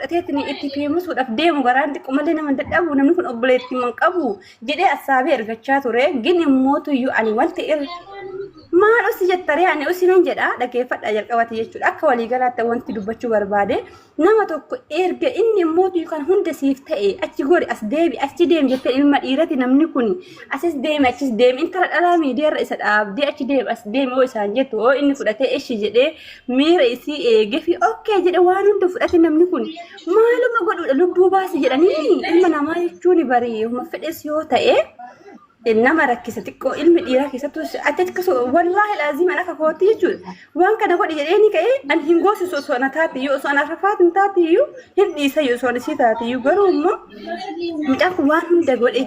fudhateetiin itti feemasuudhaaf deemu garaan xiqqoomallee nama hin dadhabu, namni kun obboleettii man qabu jedhee assaabee ergachaa ture. Gin immoo tuyyuu ani wanti irra maal usi jettaree ani usi nan jedha, dhaggeeffadha jalqabate jechuudha. Akka waliigalaatti wanti dubbachuu barbaade, nama tokko erga inni immoo tuyyuu kan hunda siif ta'e achi gori, as deebi, achi deemi jettee, ilma dhiirati namni kun asis deemi, achis deemi, intala dhalaa miidiyaarra isa dhaabdee achi deemi, as deemi oo isaan jettu, oo inni fudhatee eshi jedhee miira isii eegee fi okay jedhe waan hunda fudhate, namni kun maaluma godhuudha? Lubbuu baasi jedhanii ilma namaa jechuun barii homa fedhes yoo ta'e nama rakkisa xiqqoo. Ilmi dhiiraa keessattuu ati akkasuma, wallaahi laazim, an akka kootti jechuudha, waan kana godhi jedhee ni ka'ee an hin goosisu. Osoo ana taate iyyuu, osoo ana rafaatin taate iyyuu hin dhiisa iyyuu, osoo ana isii taate iyyuu. Garuu immoo mucaan kun waan hunda godhe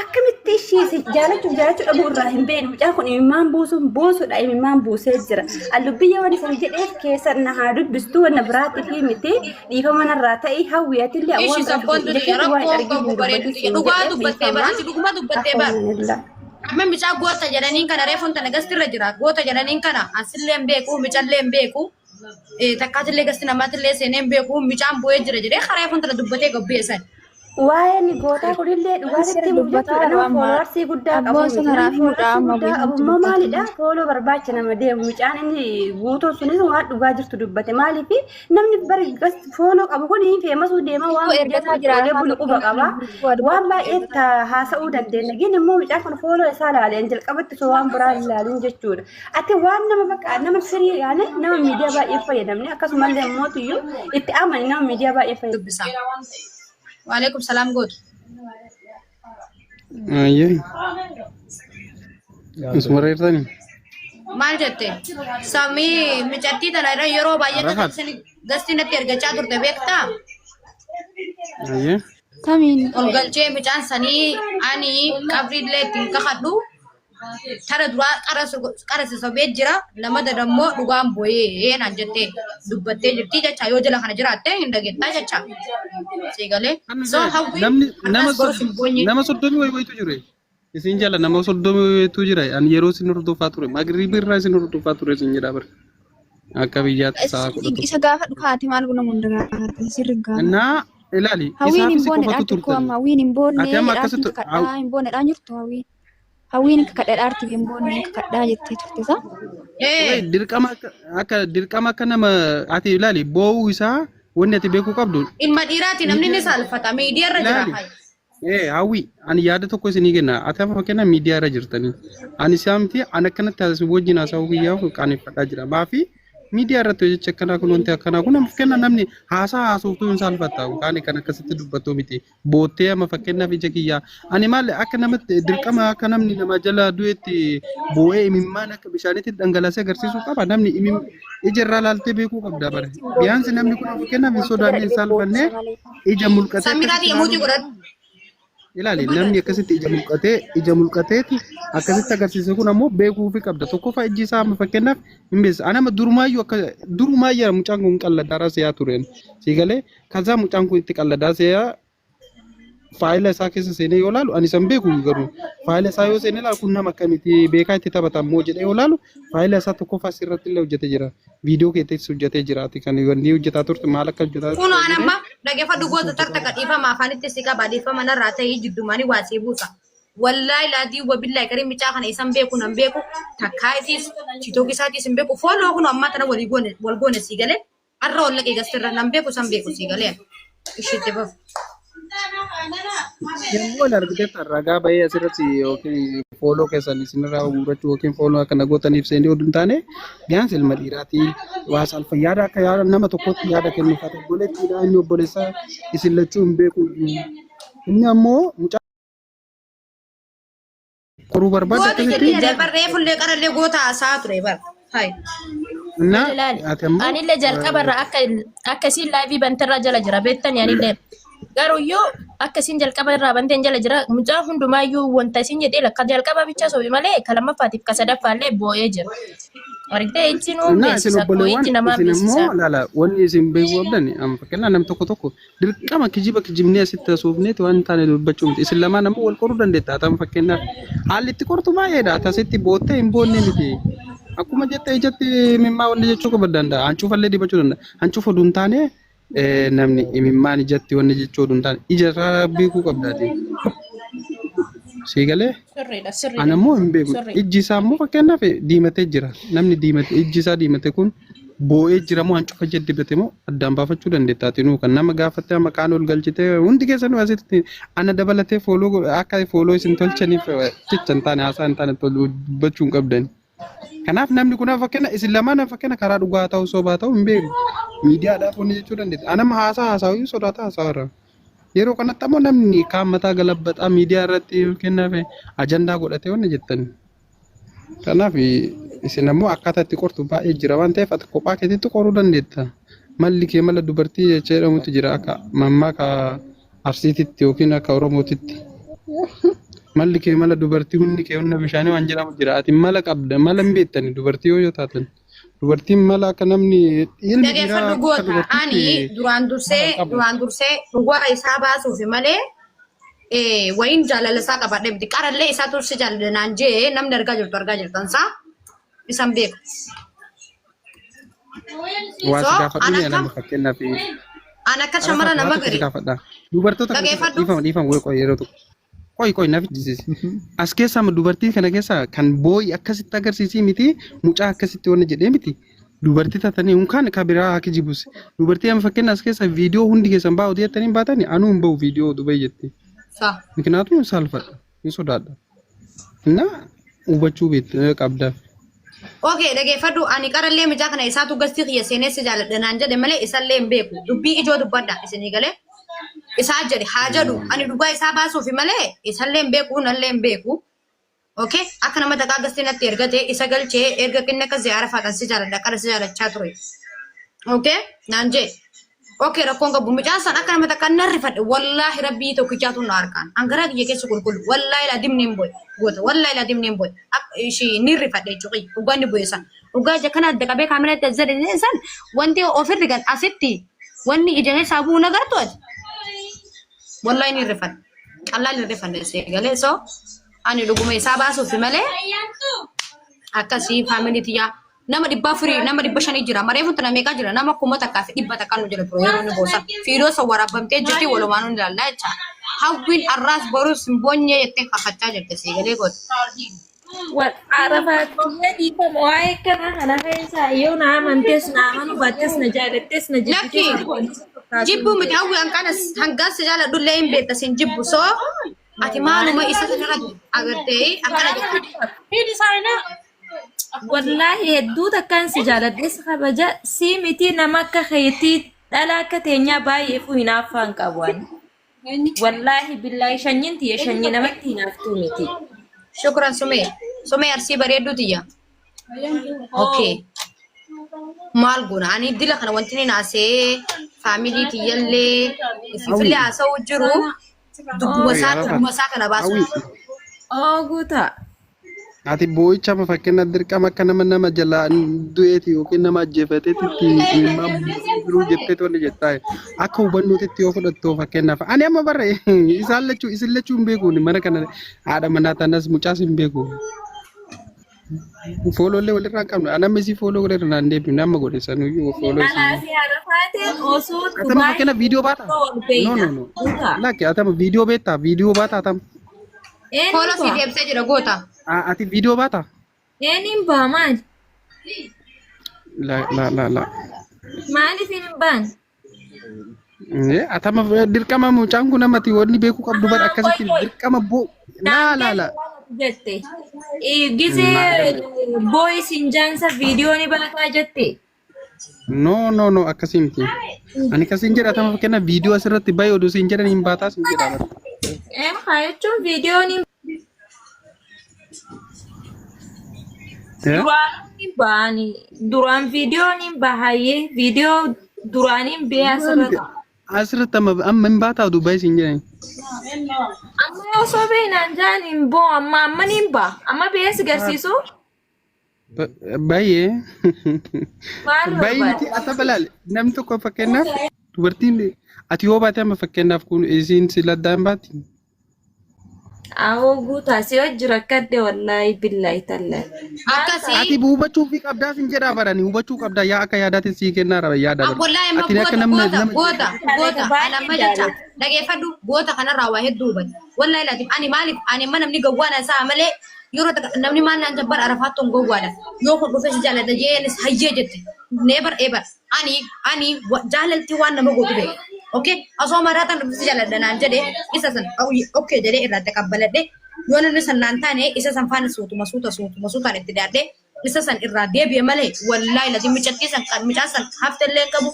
akkamitti ishii si jaalachuuf jaalachuu dhabuu irraa hin beekne. Mucaan kun imimmaan buusuun buusuudha, imimmaan buusee jira. Allubbiyya waan isin jedheef keessa na haa dubbistu, wanna biraatti fi miti, dhiifama narraa ta'e. Hawwi, atillee Ishi waan biraatti sabboontu ija tiyya keetti waan hin rakkoo argin qabu hin bareedu dubbatin tiyya siin dhugaa jedhee dubbattee bar dhiifama. ati dhuguma dubbattee bar. Afuunillah. Amma micaa goota jedhaniin kana reefuun tana gastirra jira. Goota jedhaniin kana asillee hin beeku, micallee hin beeku. Takkaatillee gasti namaatillee seenee hin beeku. Micaan bu'ee jira jedhee karaa reefuun tana dubbatee gabbeessan. Waa'een gootaa kunillee Waan dhugaatitti sirri himuuf dubbataa jechuudha, yeroo nama ammaa foolowarsii guddaa qabu abboo miti. sana Namni raafii mudhaa foolowarsii amma guddaa qabu beekamtu immoo dubbatu. maalidha? Follow barbaacha nama deemu. Mucaan inni guutuun sunis waan dhugaa jirtu dubbate. Maaliif namni bari follow qabu kun feemasuu deema, waan Guutuu miidiyaa ergataa irratti jira oolee rafaa bulu quba tokko qaba. guutuu waa Waan dubbatu baay'ee ergataa. haasa'uu dandeenya. Gin immoo mucaan kun follow isaa ilaaleen jalqabatti osoo waan biraa hin ilaalin jechuudha. Ati waan nama bakka nama firii yaane nama miidiyaa baay'ee fayyadamne, akkasumallee immoo tuyyuu itti amani nama miidiyaa baay'ee fayyadamu. Dubbisa. Waalaikum salaam gootu. Ayyee. Isuma reertanii? Maal jette? Samii micattii tana irra yeroo baay'ee akka Arafat. gasti natti ergachaa turte beektaa? Ayyee. Tamiin Ol galchee micaan sanii ani qabriillee ittiin kakadhu tana duraa qara si sobee jira, lamada dammoo dhugaan booyee naan jettee dubbattee jirti jecha. Yoo jala kana jiraatte hin dhageettaa jecha. Sii galee. So hawwi Namni nama har'as borus hin boonye. Nama 30 wayi wayitu jire. Isin jala nama 30 wayitu jira. Ani yeroo isin hordofaa ture, magriibii irraa isin hordofaa ture isin jedhaa bara. Akka biyyaatti sa'a 11. Isa gaafa dhukaati maal guna hunda gaafate sirri gaafa. Innaa ilaali, Hawwiin isaaf hin si boonne qofatu dhaan tokko turtani. amma hawwiin hin boonne Ati amma jedhaartiin akkasitti kakadhaa hin boonne dhaan jirtu hawwiin. Hawwiin kakadhaadhaarti hin boonne kakadhaa jettee turte isaa. Wayi dirqama akka dirqama akka nama ati ilaali, boo'uu isaa wanni ati beekuu qabdu. Ilma dhiiraati, namni ni saalfata miidiyaa irra jira. Ilaali. Hayi. Ee hawwi, ani yaada tokko isinii kenna. Ati amma fakkeenyaaf miidiyaa irra jirtanii. Ani isaa miti, ani akkanatti asii wajjin haasa'uu kiyyaaf qaaneffadhaa jira. Maafi miidiyaa irratti hojjecha akkanaa kun, wanti akkanaa kun, amma fakkeenyaaf namni haasaa haasoftuu hin saalfatta. Yookaan kan akkasitti dubbattuu miti. Boottee amma fakkeenyaaf ija kiyyaa. Ani maal akka namatti dirqama akka namni nama jala du'etti boo'ee imimmaan akka bishaaniitti dhangalaasee agarsiisuu qaba? Namni ija irraa laaltee beekuu qabda bare. Biyaansi namni kun fakkeenyaaf hin sodaanne, hin saalfanne, ija mulqatee Sammiraa akkasitti tiyya muutii ilaaluun godhadhu. Ilaali, namni akkasitti ija mulqatee, ija mulqateeti akkasitti agarsiise kun ammoo beekuufi qabda. Tokkoffaa ijji isaa amma fakkeenyaaf hin beeksisa. Ani amma durumaayyuu akka durumaayyuu mucaan kun qalladaaraa si'aa tureen. Si galee kazaa mucaan kun itti qalladaa si'aa faayila isaa keessa seenee yoo laalu, ani san beeku, garuu faayila isaa yoo seenee laalu, kun nama akkamitti beekaa itti taphata immoo jedhee yoo laalu, faayila isaa tokkoffaa sirratti illee hojjetee jira. Viidiyoo keettis hojjetee jira. Ati kan wanni hojjetaa turte maal akka hojjetaa Kun turte waan hojjetee amma dhaggeeffadhu goota tarta ka dhiifama afaanitti si qaba, dhiifama narraa ta'ii jiddumaanii waa sii buusa. Wallaahi laadii wabillaahi garii micaa kana isan beeku nan beeku, takkaa isiis TikTok isaatiis hin beeku. Follow kun ammaa tana walii goone wal goone, sii galee. Har'a ol dhaqee gastirra nan beeku isan beeku, sii galee. Ishiitti bafu. Yommuu wal argitetti ragaa bahee asirratti yookiin follow keessan isinirraa guurrachuu yookiin follow akka na gootaniif seenee oduu hin taane, gaansi ilma dhiiraatii waa salpha yaada akka yaada nama tokkotti yaada kennuuf haa ta'u, obboleettiidha inni, obboleessa isin lachuu hin beeku iyyuu. Inni ammoo mucaa qoruu barbaade Goota akkasitti jettee bar reefullee qarallee goota haasaa ture bar. Hai. Innaa Ilaali. ati ammoo Anillee jalqabarra akka isiin live banterraa jala jira beektani anillee. Garuuyyuu akka isiin jalqaba irraa banteen jala jira, mucaa hundumaayyuu wanta isiin jedhee lakka jalqaba bicha sobi malee ka lammaffaatiif ka sadaffaallee boo'ee jira. Argitee, ijji nuu Innaa isin beeksisa obboleewwan boo'ichi namaa isin beeksisa. immoo laala, wanni isin beekuu qabdan, amma fakkeenyaaf namni tokko tokko dirqama kijiba kijibnee asitti haasofneeti waan hin taane dubbachuu miti. Isin lamaan ammoo wal qoruu dandeetta. Haa ta'u, fakkeenyaaf haalli itti qortu baay'eedha. Ati asitti boottee hin boonne miti. Akkuma jette ijatti mimmaa wanni jechuu qaba danda'a. Hancuufallee dibachuu danda'a. Hancuufa oduu hin taane Namni imimmaan ijatti wanni jechuu hin taane ija irraa beekuu qabdaati. Sii galee? Sirriidha sirriidha. Ana immoo hin beeku. Sirriidha. Ijji isaa immoo fakkeenyaaf diimatee jira. Namni diimate ijji isaa diimate kun boo'ee jira moo hancufa ija dibate moo addaan baafachuu dandeetta. Ati nuu kan nama gaafattee amma kaan ol galchitee hundi keessanuu asitti ana dabalatee fooloo akka fooloo isin tolchaniif jecha hin taane haasaa hin taane dubbachuu hin qabdani. Kanaaf namni kun fakkeenya isin lamaan fakkeenya karaa dhugaa ta'u sobaa ta'u hin beeku. Miidiyaadhaaf wanni jechuu dandeetta. Anama haasaa haasaa iyyuu sodaata haasaa irra. Yeroo kanatti ammoo namni kaan mataa galabbaxaa miidiyaa irratti kennaaf ajandaa godhatee wanni jettan. Kanaaf isin ammoo akkaataa itti qortu baay'ee jira waan ta'eef ati kophaa keetitti qoruu dandeetta. Malli kee mala dubartii jecha jedhamutu jira akka mammaaka Arsiititti yookiin akka Oromootitti. Malli kee mala dubartii humni kee humna bishaanii waan jedhamu jira. Ati mala qabda mala hin beektani dubartii yoo taatan. Dubartiin mala akka namni ilmi dhiiraa Dhageeffadhu akka goota. Ani dubartiitti duraan mala dursee hin qabu. duraan dursee dhugaa isaa baasuufi malee wayiin jaalala isaa qabadhe miti. Qarallee isaa tursi jaalala naan jee namni argaa jirtu argaa jirtan isaa isan beeku. Waa So si gaafadhu an mee akka nama fakkeenyaaf an akka shamara Arafaat waa nama tokko si gari gaafadha. Dubartoota kana keessa dhageeffadhu. dhiifama dhiifama wayii qoy yeroo tokko. Qoy qoy na fichisiisi. As keessa amma dubartii kana keessa kan boo'i akkasitti agarsiisii miti mucaa akkasitti wanna jedhee miti. Dubartii taatanii unkaan ka biraa haa kijibus. Dubartii amma fakkeenya as keessa viidiyoo hundi keessan baa'u jettanii hin baatanii anuu hin ba'u viidiyoo Dubai jetti. Sa. Mikinaatu hin saalfadha hin sodaadha. Na hubachuu beektu qabdaaf. Okay, dhageeffadhu ani qarallee mucaa kana isaatu gastii kiyya seenee si jaaladha naan jedhe malee isallee hin beeku. Dubbii ijoo dubbadha isinii galee. Isaa jedhe haa jedhu ani dhugaa isaa baasuufi malee isallee hin beeku nallee hin beeku. Okay, akka nama taqaa gastii natti ergate isa galchee erga qinni akka ziyaara faadhaan si jaaladha qara si jaalachaa ture. Okay, naan jee. Okay, rakkoon qabu mucaan san akka nama takka nan rifadhe wallaahi rabbii tokkichaatu na harkaan. An garaa kiyya keessa qulqullu wallaahi laa dimni hin boye goota wallaahi laa dimni hin boye akka ishii ni rifadhe jechuudha dhugaa ni boye san dhugaa ija kana adda qabee kaameraa itti as jedhe san wanti ofirri gan asitti wanni ija keessaa bu'u na gartu ati wallaahi ni rifadhe qallaan ni rifadhe seegalee so ani dhuguma isaa baasuufi malee akkasii faamilii tiyyaa nama 400 nama 500 jira maree fuuta nama meeqaa jira nama 1100 nu jira ture yeroo inni boosa fiidoo san waraabamtee jirti walumaan nu ilaallaa jecha hawwiin arraas borus hin boonyee jettee kakachaa jirti siigalee goote. Wal arafaattillee dhiifama waa'ee kanaa kana keessa yoo na amantes na amanuu baattes na jaalattes na Lakki jibbites akka wanti fakkaatu jibbuu hin miti beeku. hawwi hanqanas hangaan si jaaladhullee hin beekta sin jibbu soo ati maaluma isa kanarratti agartee akkana jetta. Wallaahi hedduu takkaan si jaaladhes kabaja si miti nama akka keetii dhala akka teenyaa baay'eefuu hinaaffaa hin qabu ani. Wallaahi billaahi shanyiin tiyya shanyii namatti hinaaftuu miti. Shukran sumee sumee arsii bareedduu tiyya. Okay. Maal goona ani dila kana wanti inni naasee faamilii tiyyallee ififillee haasa'uu jiru dubbuma isaa dhuguma isaa kana baasu. Hawwi Oo guutaa. Ati boo'icha amma fakkeenya dirqama akka nama nama jalaa du'eeti yookiin nama ajjeefateetti itti imimmaan jiruu jettee tole jettaa akka hubannootitti yoo fudhattu fakkeenyaaf ani amma barre isaan lachuu isin lachuu hin beeku mana kana haadha manaa tanas mucaas hin beeku. Fooloollee walirraa hin qabnu ani amma isii fooloo godheera naan deebifne amma godhe sanuyyuu fooloo isii. Anaa fi Arafaateen osoo Atama Dubaay fakkeenya viidiyoo baata? wal No beeyna. no no. Guutaa. Lakki atama viidiyoo beektaa viidiyoo baata atama. Eenyuun Fooloo si ba'a? deebisee jira goota. Ati viidiyoo baata? Eenyuun ba'a maali? La la la la. Maaliif hin baan? Atama dirqama mucaan kun amati wanni beekuu qabdu bar Ahaa, akkasitti qoy qoy. dirqama boo laa laa laa. Jette. Gizee booyi sinjaansa viidiyoo ni baataa jette. No no no akkasii miti. Ani akkasiin jedha atama fakkeenya viidiyoo asirratti bahi oduu siin jedhan hin baataa siin jedha bar. Haa jechuun viidiyoo ni duraan ni ba'anii duraan viidiyoo ni bahayyee viidiyoo duraaniin bee asirra ta'a. Asirratti amma amma hin baataa oduu bahi siin jedhan. Amma osoo beeknaan jaan hin boo amma amma ni ba'a amma bee si garsiisu Baay'ee. maal Baay'ee miti barbaada? ata balaal namni tokko fakkeenyaaf dubartiin ati yoo baate amma fakkeenyaaf kun isiin si laddaa hin baati. Awoo guutaa si wajji rakkadhe wallaahi billaahi tallaahi. Akkasii Ati hubachuu fi qabdaa sin jedhaa barani hubachuu qabdaa yaa akka yaadaatiin sii kennaa raba yaada bara. Wallahi amma Ati akka goota namni goota nama goota goota Baay'ee ani amma jecha jaalladha. dhageeffadhu goota kanarraa waa hedduu hubate. Wallahi laatiif ani maaliif ani amma namni gowwaadha isaa malee yeroo takka namni maal naan jabbar arafaattoon gowwaadha. Yoo kun dhufe si jaalladha jeenis hayyee jette. Neebar eebar ani ani jaalalti waan nama gootu beeka. Okay osoo maraataan dhufe si jaalladha naan jedhe isa san okay jedhee irraa taqabbaladhe yoo namni san naan taane isa san faana suutuma suuta suutuma suutaan itti daadhee isa san irraa deebi'e malee wallaahi lati micattii san kan micaa san haftellee hin qabu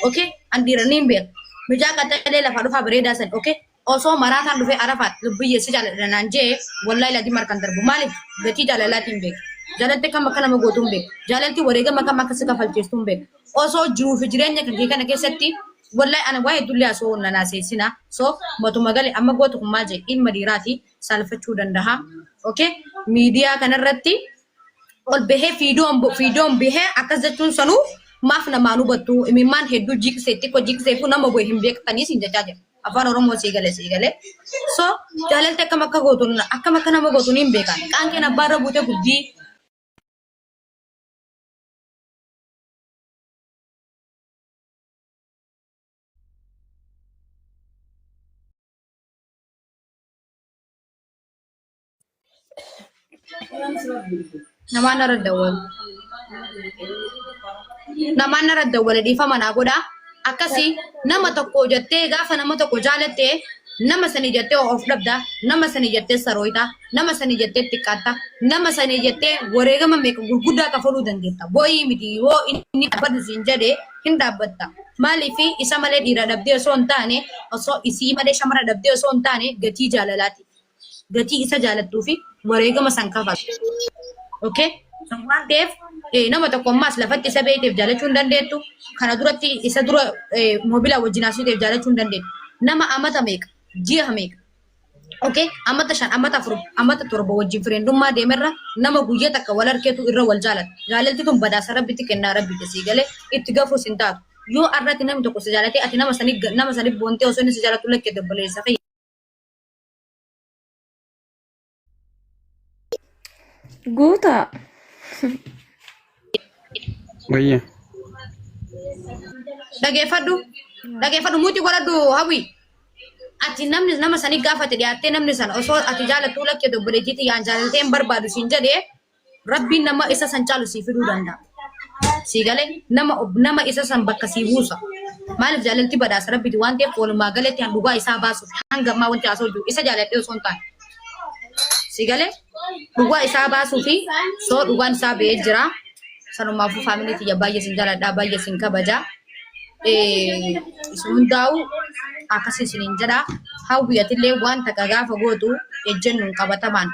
okay an dhiira niin beeka micaa qaxalee lafaa dhufaa bareedaa san okay osoo maraataan dhufee arafaat lubbiyyee si jaaladha naan jee wallaahi lati markan darbu maaliif gatii jaalalaatiin beeka jaalalti kam akka nama gootu hin beeku jaalalti wareegama kam akka si kafalchiistu hin beeku osoo jiruu fi jireenya kan kee kana keessatti wallaahi ana waa heddullee asoo nanaa seessina so matuma gale amma gootu kun maal jee ilma dhiiraati saalfachuu danda'a okay miidiyaa kanarratti ol bahee fiidoon fiidoon bahee akkas jechuun sanuu maaf namaan hubattu imimmaan hedduu jiksee xiqqoo jiksee kun nama bu'e hin beektanii siin jechaa jira. Afaan Oromoo sii gale sii gale. So jaalalti akkam akka gootu akkam akka nama gootu ni hin beekan. Qaanqeen abbaa irra buutee guddii. Namaan narra dawwale. Namaan narra dawwale dhiifama naa godha. Akkasii nama tokko jettee gaafa nama tokko jaalatte nama sanii jettee of dhabda, nama sanii jettee sarooyta, nama sanii jettee xiqqaatta, nama sanii jettee wareegama meeqa gurguddaa kafaluu dandeetta. Boo'ii miti yoo inni dhaabbadhu siin jedhe hin dhaabbatta. Maaliif isa malee dhiira dhabdee osoo hin taane osoo isii malee shamara dhabdee osoo hin taane gatii jaalalaati. Gatii isa jaalattuu fi wareegama san kafaltu. Okay? San waan ta'eef nama tokko ammaas lafatti isa beekteef jaalachuu hin dandeettu. Kana duratti isa dura moobila wajjin haasofteef jaalachuu hin dandeettu. Nama amata meeqa? Ji'a meeqa? Okay? Amata 5, amata 4, amata 7 wajjin fireendummaa deemerra nama guyyaa takka wal arkeetu irra wal jaalata. Jaalalti tun badhaasa rabbitti kennaa rabbitti sii galee itti gafuus hin taatu. Yoo arratti namni tokko si jaalatee ati nama sanii nama sanii boontee osoo inni si jaalatu lakkee obboleessa kiyya. Guutaa. Wayye. Dhageeffadhu. Dhageeffadhu muutii godhadhu hawwi. Ati namni nama sanii gaafate dhiyaattee namni sana osoo ati jaalattuu lakkee obboleettii tiyyaan jaalaltee hin barbaadu siin jedhee Rabbiin nama isa san caalu sii fiduu danda'a. Sii galee nama nama isa san bakka sii buusa. Maaliif jaalalti badhaasa Rabbiiti waan ta'eef walumaa galatti han dhugaa isaa baasuuf hanga ammaa wanti haasa'u jiru isa jaaladhee osoo hin taane. Sii galee dhugaa isaa baasuu fi soo dhugaan isaa ba'ee jira. Sanumaafuu faamilii tiyya baay'ee sin jaaladha baay'ee sin kabaja. Isin hundaa'u akkasii isiniin jedha. Hawwi atillee waan takka gaafa gootu ejjennoon qabatamaan.